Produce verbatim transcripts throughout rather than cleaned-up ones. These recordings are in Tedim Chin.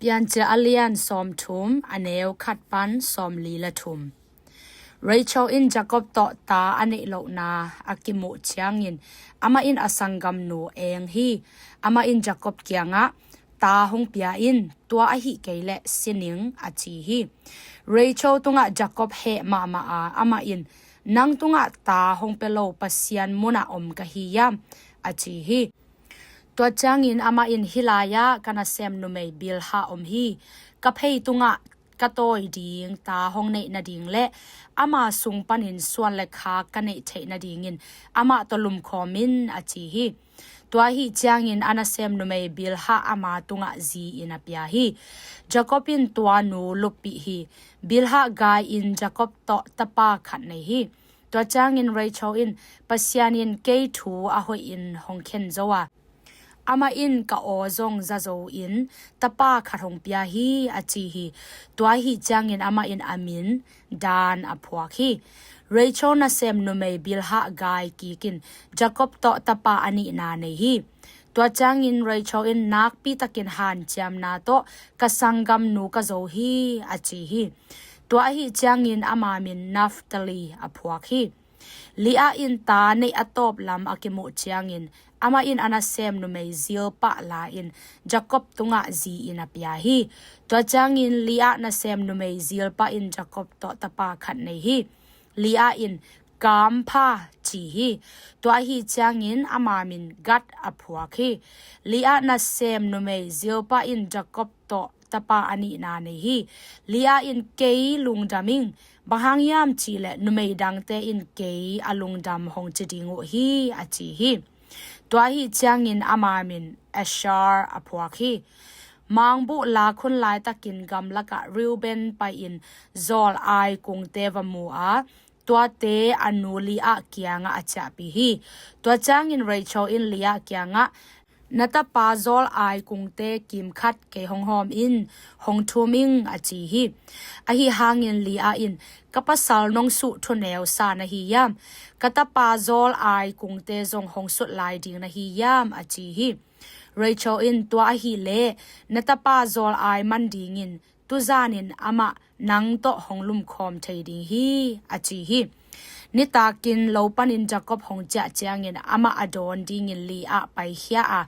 Piancil a lian sawmthum, a neu khat pan sawmli le thum. Rachel in Jacob tawh ta a neih lohna a kimuh ciangin, amah in a sanggamnu eng hi. Amah in Jacob kiangah, "Ta hong pia in, tua ahih kei leh si ning," a ci hi. Rachel tungah Jacob heh mahmah a, amah in, "Nang tungah ta hong pia lo Pasian munah om ka hi hiam?" a ci hi. Tua ciangin amah in, "Hih lai-ah ka nasem numei Bilhah om hi. Ka phei tungah ka tawi ding ta hong neih nading le ama sung panin suan le khak ka neih theih nadingin amah tawh lumkhawm in," a ci hi. Tua ahih ciangin a nasem numei Bilhah ama tungah zi-in a pia hi. Jacob in tua nu luppih hi. Bilhah gai-in Jacob tawh tapa khat nei hi. Tua ciangin Rachel in, "Pasian in kei thu a hoihin hong khen zo a, amah in ka aw zong za zo-in tapa khat hong pia hi," a ci hi. Tua ahih ciangin amah in a min Dan a phuak hi. Rachel nasem numei Bilhah gai kikin Jacob tawh tapa a nihna nei hi. Tua ciangin Rachel in, "Nakpi takin hanciamna tawh ka sanggamnu ka zo hi," a ci hi. Tua ahih ciangin ama min Naphtali a phuak hi. Leah in ta neih a tawp lam a kimuh ciangin, amah in a nasem numei Zilpah la-in Jacob tungah zi-in a pia hi. Tua ciangin Leah nasem numei Zilpah in Jacob tawh tapa khat nei hi. Leah in Kampha ci hi. Tua ahih ciangin ama min Gad a phuak hi. Leah nasem numei Zilpah in Jacob tawh tapa a nihna nei hi. Leah in, "Kei lungdam ing, bang hang hiam cih leh numei dangte in kei a lungdam hong ci ding uh hi," a ci hi. Tua ahih ciangin ama min Asher a phuak hi. Mangbuh lak hun laitakin gamlakah Reuben pai-in zawl ai kungte va mu a, tuate a nu Leah kiangah a ciahpih hi. Tua ciangin Rachel in Leah kiangah, "Na tapa zawl ai kungte kimkhat kei hong hawm in, hong thum ing," a ci hi. Ahi hangin Leah in, "Ka pasal nong suh thuneu sa na hi hiam? Ka tapa zawl ai kungte zong hong sut lai ding na hi hiam?" a ci hi. Rachel in, "Tua ahih leh na tapa zawl ai man dingin tuzanin amah nang tawh hong lumkhawm thei ding hi," a ci hi. Nitakin lo panin Jacob hong ciah ciangin amah a dawn dingin Leah paikhia a,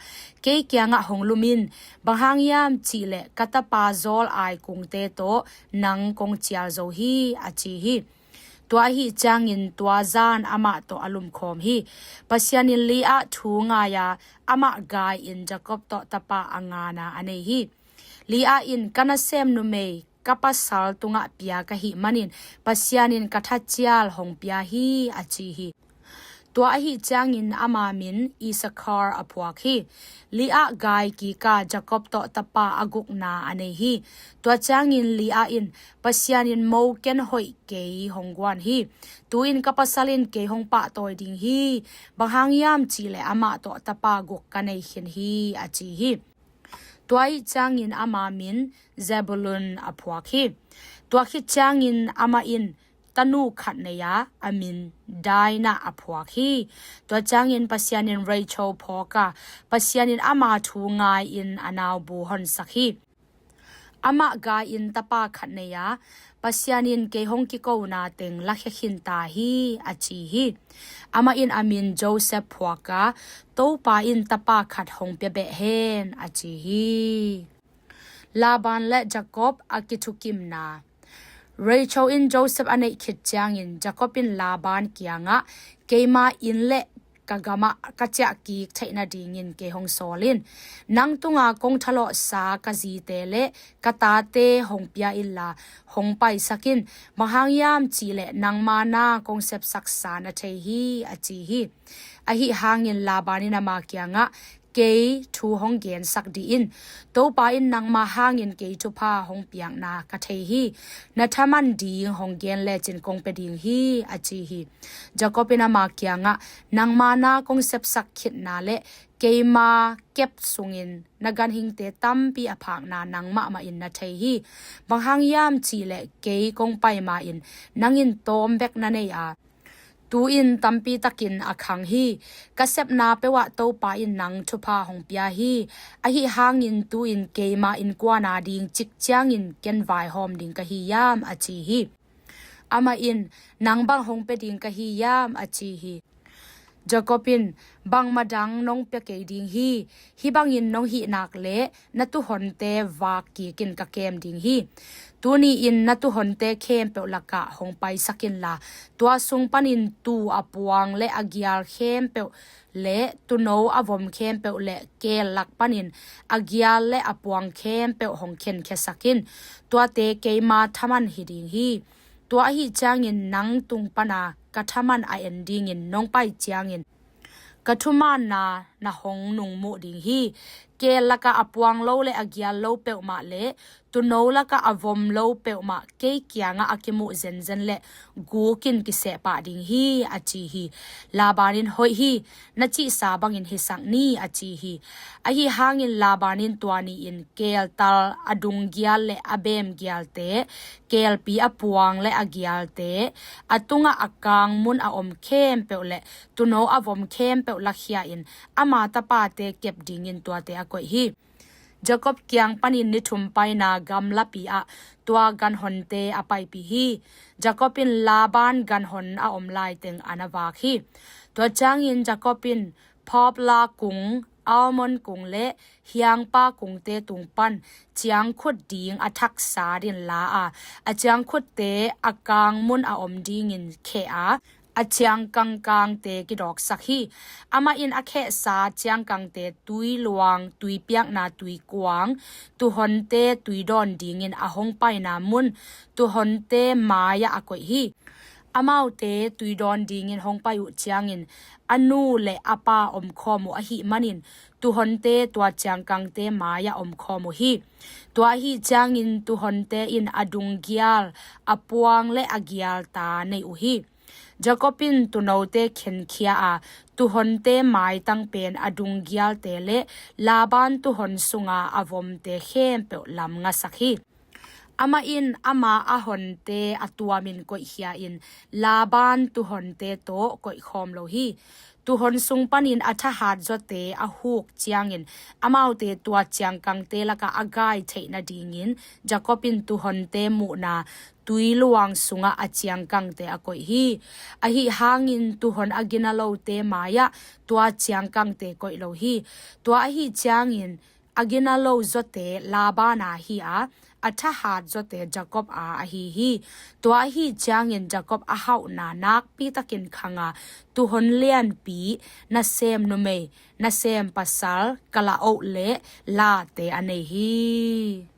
"Kei kiangah hong lum in, bang hang hiam cih leh ka tapa zawl ai kungte tawh nang kong cial zo hi," a ci hi. Tua ahih ciangin tua zan amah tawh a lumkhawm hi. Pasian in Leah thu ngai a, amah gai-in Jacob tawh tapa a ngana a nei hi. Leah in, "Ka nasem numei ka pasal tungah pia ka hih manin Pasian in ka thacial hong pia hi," a ci hi. Tua ahih ciangin ama min Issachar a phuak hi. Leah gai kika Jacob tawh tapa a gukna a nei hi. Tua ciangin Leah in, "Pasian in mo ken hoih kei hong guan hi. Tu-in ka pasal in kei hong pahtawi ding hi. Bang hang hiam cih leh amah tawh tapa guk ka nei khin hi," a ci hi. Tua ahih ciangin ama min Zebulun a phuak hi. Tua khit ciangin amah in tanu khat nei a, a min Dinah a phuak hi. Tua ciangin Pasian in Rachel phawk a, Pasian in ama thu ngai-in a naubu honsak hi. Amah gai-in tapa khat nei a, "Pasian in kei hong kikona teng lakhia khin ta hi," a ci hi. Amah in a min Joseph phuak a, "Topa in tapa khat hong pia beh hen," a ci hi. Laban le Jacob a kithukimna. Rachel in Joseph a neih khit ciangin Jacob in Laban kiangah, "Keima inn le ka gamah ka ciah kik theih nadingin kei hong sawl in. Nang tunga kong thalawhsa ka zite le ka tate hong pia inla hong paisak in. Bang hang hiam cih leh nangma na kong sepsaksa na thei hi," a ci hi. Ahi hangin Laban in ama kiangah, "Kei thu hong gensak dih in. Topa in nangma hangin kei thupha hong piakna ka thei hi. Na thaman ding hong gen lecin kong pia ding hi," a ci hi. Jacob in ama kiangah, "Nangma na kong sepsak khitna le keima kep sungin na ganhingte tampi a phakna nang mahmah in na thei hi. Bang hang hiam cih leh kei kong pai ma-in nang in tawm bek na nei a, Tu-in tampi takin a khang hi. Ka sepna peuhah Topa in nang thupha hong pia hi. Ahi hangin tu-in keima innkuan a ding cik ciangin ken vaihawm ding ka hi hiam, a ci hi. Amah in, nang bang hong pia ding ka hi hiam, a ci hi. Jacob in, bangmah dang nong pia kei ding hi. Hih bangin nong hih nak leh na tuhonte vak kikin ka kem ding hi. Tuni-in na tuhonte khempeuh lakah hong paisak inla, tua sung panin tuu a puang le a gial khempeuh le tuuno a vom khempeuh le keel lak panin a gial le a puang khempeuh hong khenkhiasak in. Tuate keima thaman hi ding hi. Tua ahih ciangin nang tung pana ka thaman a en dingin nong pai ciangin ka thumaanna na hong nungmuh ding hi. Keel lakah a puang lo le a gial lo peuhmah le tuuno lakah a vom lo peuhmah kei kiangah a kimuh zenzen le gukin kisehpah ding hi, a ci hi. Laban in, hoih hi, na cihsa bangin hisak ni, a ci hi. Ahi hangin Laban in tua ni-in keeltal a dung gial le a beem gialte, keelpi a puang le a gialte, a tungah a kangmun a om khempeuh le tuuno a vom khempeuh lakhia-in ama tapate kep dingin tuate a koih hi. Jacob kiang panin ni thum paina gamlapi ah tua ganhonte a paipih hi. Jacob in Laban ganhon a om laiteng an a vak hi. Tua ciangin Jacob in phawpla kung, almond kung le hiangpa kungte tung pan ciangkhut ding a thaksa din la a, a ciangkhutte a kangmun a om dingin kheh a, a ciangkangkangte kidawksak hi. Amah in a khehsa ciangkangte tui luang, tui piakna tui kuang, tuhonte tui dawn dingin a hong paina mun tuhonte mai-ah a koih hi. Amaute tui dawn dingin hong pai uh ciangin a nu le a pa omkhawm uh ahih manin tuhonte tua ciangkangte mai-ah omkhawm uh hi. Tua ahih ciangin tuhonte in a dung gial, a puang le a gial ta nei uh hi. Jacob in tuunote khenkhia a, tuhonte maitang pen a dung gialte le Laban tuhon sunga a vomte khempeuh lamngasak hi. Amah in ama a honte a tuamin koihkhia-in Laban tuhonte tawh koihkhawm lo hi. Tuhon sung panin a thahat zawte a huk ciangin amaute tua ciangkangte lakah a gai theih nadingin Jacob in tuhonte muhna tui luang sungah a ciangkangte a koih hi. Ahi hangin tuhon a gina lote mai-ah tua ciangkangte koih lo hi. Tua ahi ciangin a gina lo zawte Laban a hi a, a thahat zawte Jacob a ahi hi. Tua ahi ciangin Jacob a hauhna nakpi takin khang a, tuhon lianpi, nasem numei, nasem pasal, kalaoh le late a nei hi.